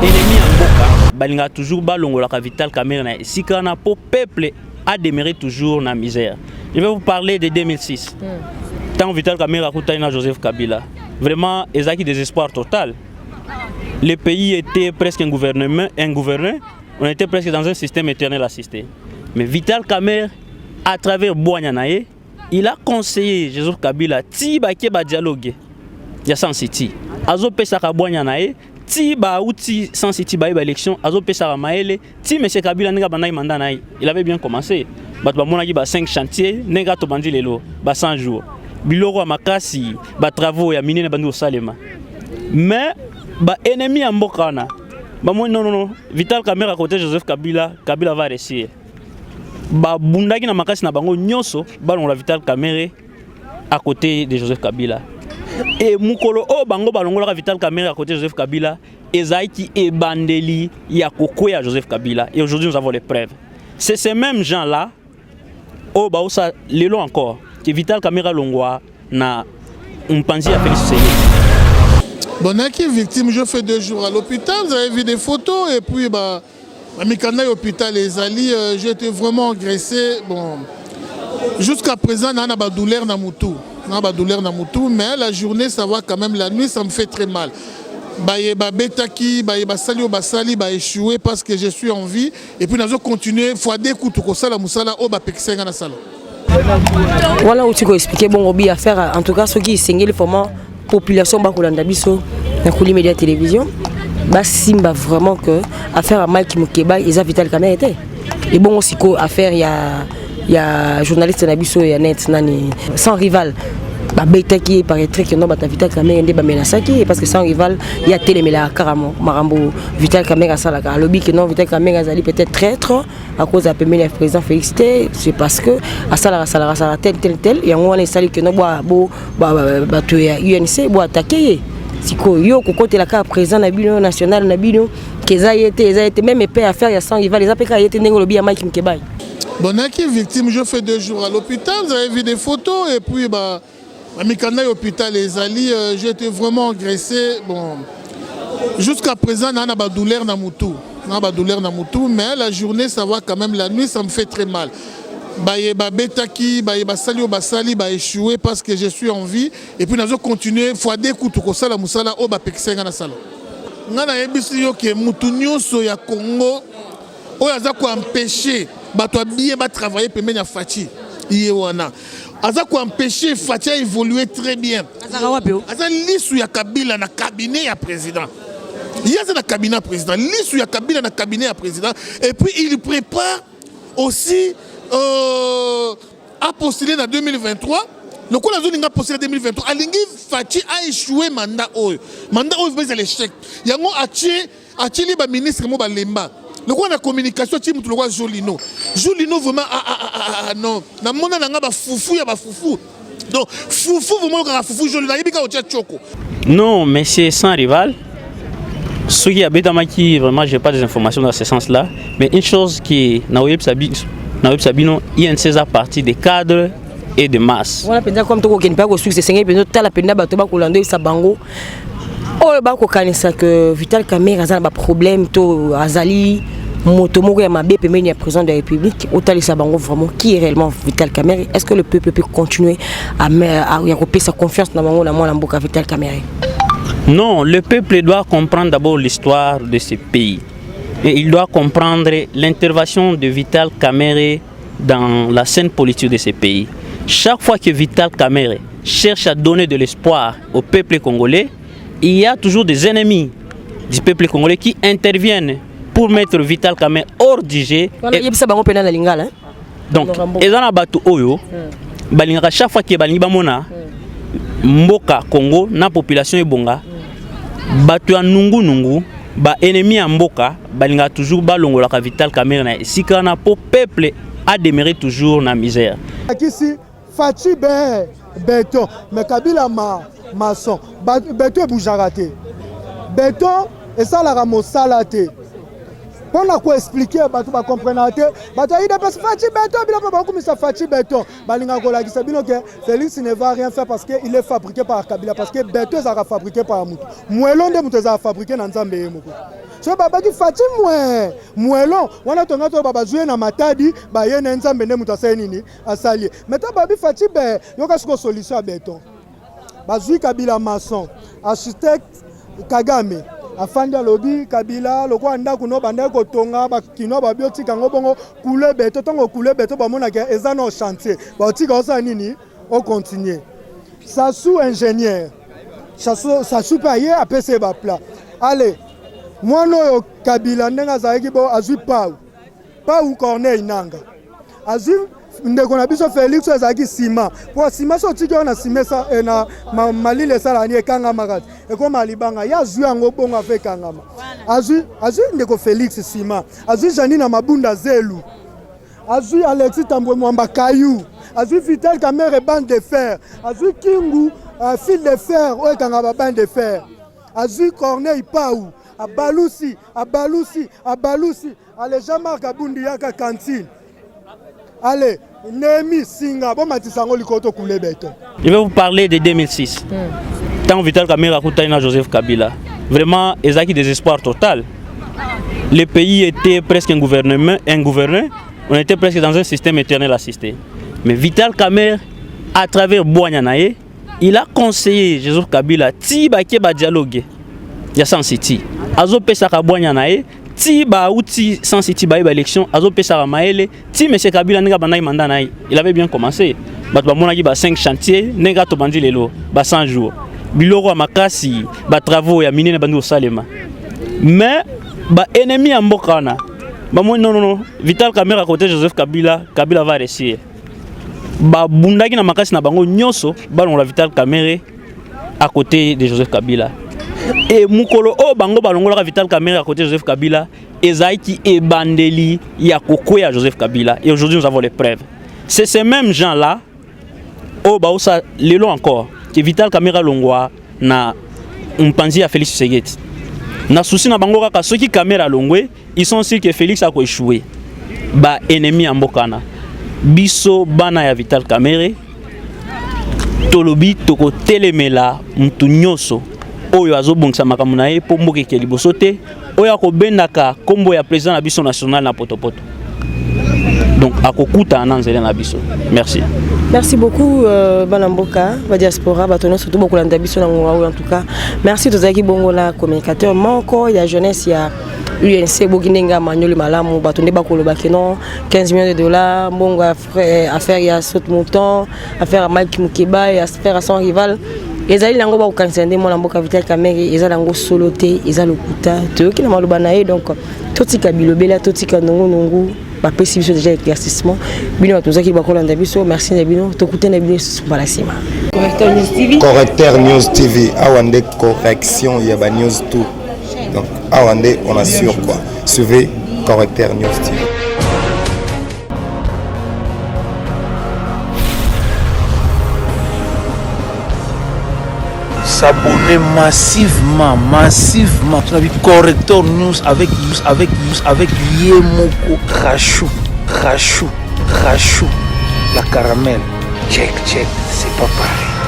Ennemi ya mboka balingaka toujours balongolaka Vital Kamerhe na esika wana mpo peuple a demeuré toujours na misère. Je vais vous parler de 2006, ntango Vital Kamerhe akutani na Joseph Kabila. Vraiment, ezalaki désespoir total. Le pays était presque un gouvernement ingouverné, on était presque dans un système éternel assisté. Mais Vital Kamerhe, à travers bwanya na ye, il a conseillé Joseph Kabila ti bake badialogue ya Sun City. Azopesaka bwanya na ye ti bauti Sun City, baye baélection, azopesaka mayele ti monsieur Kabila, ndenge abandaki mandat na ye, il avait bien commencé. Bato bamonaki ba 5 chantier, ndenge atobandi lelo ba 100 jours, biloko ya makasi, batravaux ya minene bandi kosalema. Mais baennemi ya mboka wana bamoni: non, non, non, Vital Kamerhe à côté Joseph Kabila, Kabila va réussir. Babundaki na makasi na bango nyonso balongola Vital Kamerhe à côté de Joseph Kabila. E mokolo oyo bango balongolaka Vital Kamerhe à côté de Joseph Kabila, ezalaki ebandeli ya kokweya Joseph Kabila. Et aujourd'hui, nous avons les preuves. C'est ces mêmes gens là oyo baosa lelo encore que Vital Kamerhe alongwa na mpanzi ya Félix Tshisekedi. Bon, qui victime, je fais 2 jours à l'hôpital, vous avez vu des photos, et puis bah, mikanda hôpital ezali, j'ai été vraiment agressé. Bon, jusqu'à présent, na ba douleur na mutu. Na ba douleur na mutu, mais la journée ça va quand même, la nuit ça me fait très mal. Baye babetaki, baye basali oyo basali, baéchoué parce que je suis en vie et puis nazo continuer fois deux kutu kosala mosala oyo bapekisa nga nasala. Wana outi koexpliquer bongo bi affaire. En tout cas, soki esengeli vraiment population bakolanda biso na Kuli Média Télévision, basimba vraiment que affaire ya Mike Mokeba eza Vital Kamerhe te. Ebongo sikoyo affaire ya journaliste na biso ya net nani, Sans Rival, babetaki ye, paraîtrait que non, bato ya Vital Kamerhe nde bamenasaki ye, parce que Sans Rival ye atelemelaka kaka makambo Vital Kamerhe asalaka. Alobi que non, Vital Kamerhe azali peut-être traître à cause ya pembeni ya président Félix te, c'est parce que asalaka asalaka asalaka tel tel tel. Yango wana esali que non, bo bato ya UNC bo attaquer ye. Sikoyo yo kokotela kaka président na bino national na bino ke eza ye te, eza ye te. Même epe affaire ya Sans Rival eza mpe kaka ye te, ndenge olobi ya Mike Mkebai. Bon, qui victime, je fais 2 jours à l'hôpital, vous avez vu des photos, et puis bah, mikanda hôpital ezali, j'ai été vraiment agressé. Bon, jusqu'à présent, na ba douleur na mutu. Na ba douleur na mutu, mais la journée ça va quand même, la nuit ça me fait très mal. Baye babetaki, baye basali oyo basali, baéchoué parce que je suis en vie et puis nazo continuer fois deux kutu kosala mosala oyo bapekisa nga nasala. Nga nayebisi yo ke mutu nyonso ya Congo oyo aza koempêcher bato ya bien batravailler pembeni ya Fatshi, ye wana aza koempêcher Fatshi a évoluer très bien. Azalaka wapi o? Aza lisu ya Kabila na cabinet ya président. Ye aza na cabinet ya président, lisu ya Kabila na cabinet ya président. Et puis il prépare aussi à postuler na 2023. Lokola azolinga postuler 2023, alingi Fatshi a échoué mandat oyo. Mandat oyo ezala échec. Yango atie, atieli baministre mo balemba lokola na communication, atie motu lokola Jolino. Jolino vraiment, ah, ah, ah, ah, non, namona na nga bafufu ya bafufu. Donc fufu vraiment, kaka fufu. Jolino ayebi kaka otia tioko. Non, mais c'est Sans Rival. Ce qui a betamaki, vraiment, je n'ai pas des informations dans ce sens-là. Mais une chose qui naoyebisa bino, UNC eza parti des cadres et de masse. Wana mpenza comme tokokende mpe akosukisa, esengeli mpenza otala mpenza bato bakolanda, oyebisa bango oyo bakokanisa que Vital Kamerhe aza na baproblème to azali moto moko ya mabe pembeni ya président de la République. Otalisa bango vraiment qui est réellement Vital Kamerhe. Est ce que le peuple peut continuer ya kopesa confiance na bango na mwana mboka Vital Kamerhe? Non, le peuple doit comprendre d'abord l'histoire de ce pays. Et il doit comprendre l'intervention de Vital Kamerhe dans la scène politique de ce pays. Chaque fois que Vital Kamerhe cherche à donner de l'espoir au peuple congolais, il y a toujours des ennemis du peuple congolais qui interviennent pour mettre Vital Kamerhe hors du jeu. Wana yebisa bango mpena na lingala, hein? Donc, eza na bato oyo balingaka chaque fois ke balingi bamona mboka Congo na population ebonga, bato ya nungunungu, baennemi ya mboka, balingaka toujours balongolaka Vital Kamerhe na esika wana mpo peuple ademeurer toujours na misère. Akisi Fatshi be béton, mais Kabila ma maçon. Béton ebougeaka te, béton esalaka mosala te. Mpona koexpliquer, bato bakomprenaka te. Bato ya UDPS, Fatshi béton, bino mpe bakomisa Fatshi béton. Balingaka kolakisa bino ke Félix ne va rien faire parce que il est fabriqué par Kabila, parce que béton ezalaka fabriqué par motu mwelo nde moto ezalaka fabriqué na Nzambe ye moko. Soki babaki Fatshi mwe mwelon wana tonga to bazwi ye na Matadi, baye na Nzambe nde moto asali nini, asali ye. Mais ta babi Fatshi be, yoka siko solution ya beton. Bazwi Kabila maçon, architecte Kagame afandi alobi Kabila lokola ndako no bandaki kotonga bakinois babi otika yango bongo coule beton. Ntango coule beton bamonaka eza na chantier, baotika osala nini, ocontinue. Sassou ingénieur, Sassou mpe aye apesi ye baplan. Ale mwana oyo Kabila ndenge azalaki bo azwi pau pau Corneille Nanga azwi ndeko na biso Félix oyo azalaki nsima po nsima so otiki oyo na nsima na malili esalaka nini, ekangama kati ekoma libanga. Ye azwi yango bongo afe ekangama, azwi ndeko Félix nsima, azwi Janine Mabunda zelu, azwi Alexis Tambwe Mwamba Kayu, azwi Vital Kamerhe bande de fer, azwi Kingu fil de fer oyo ekanga ba bande de fer, azwi Corneille Pau, abalusi abalusi abalusi. Ale Jean-Marc Abundi yaka cantine, ale Némi Singa bomatisa yango likolo tokule beton. Je vais vous parler de 2006. Tant Vital Kamerhe akutani na Joseph Kabila, vraiment ezalaki désespoir total. Le pays était presque un gouvernement, un gouverneur, on était presque dans un système éternel assisté. Mais Vital Kamerhe, à travers bwanya na ye, il a conseillé Joseph Kabila ti bake ba dialogue ya Sun City. Azopesaka bwanya na ye ti bauti Sun City, baye ba élection, azopesaka mayele ti monsieur Kabila ndenge abandaki mandat na ye. Il avait bien commencé. Bato bamonaki ba 5 chantiers ndenge atobandi lelo ba 100 jours. Biloko ya makasi, ba travaux ya minene bandi kosalema. Mais ba ennemi ya mboka wana bamoni non, non, non, Vital Kamerhe à côté Joseph Kabila, Kabila va réussir. Babundaki na makasi na bango nyonso balongola Vital Kamerhe à côté de Joseph Kabila. Et mokolo oyo bango balongolaka Vital Kamerhe à côté de Joseph Kabila, ezalaki ebandeli ya kokwea Joseph Kabila. Et aujourd'hui nous avons les preuves. C'est ces mêmes gens-là oyo baosa lelo encore que Vital Kamerhe alongwa na mpanzi ya Félix Tshisekedi. Na souci na bango kaka soki Kamerhe alongwe, ils sont sûrs que Félix ako échouer. Ba ennemi ya mboka na biso, bana ya Vital Kamerhe, tolobi tokotelemela mutu nyonso oyo azobongisa makambo na ye mpo mboka eke liboso te, oyo akobendaka nkombo ya président na biso national na potopoto. Donc akokutana na nzela na biso. Merci. Merci beaucoup bana mboka, ba diaspora, bato nyonso to bokolanda biso na ngonga oyo. En tout cas, merci. Tozalaki bongo na communicateur moko ya jeunesse ya UNC. Boki ndenge ya manyoli malamu, bato nde bakolobaki non, 15 millions de dollars mbongo ya affaire ya saute mouton, affaire ya Mike Mukeba, ya affaire ya sans rival, ezali nango bakokanisa nde mwana mboka Vital Kamerhe. Eza nango solo te, eza lokuta. Toyoki na maloba na ye. Donc totika bilobela, totika nongonongo. Bapesi biso déjà éclaircissement. Bino bato ozalaki bakolanda biso, merci na bino. Tokutana na bino lisusu mbala nsima. Correcteur News TV. Correcteur News TV, awa nde correction ya ba news tout. Donc awa nde on assure quoi. Suivez Correcteur News TV. S'abonner massivement, massivement. Tu as vu Corrector News avec Yemoko Rachou, Rachou, Rachou, la caramel. Check, check, c'est pas pareil.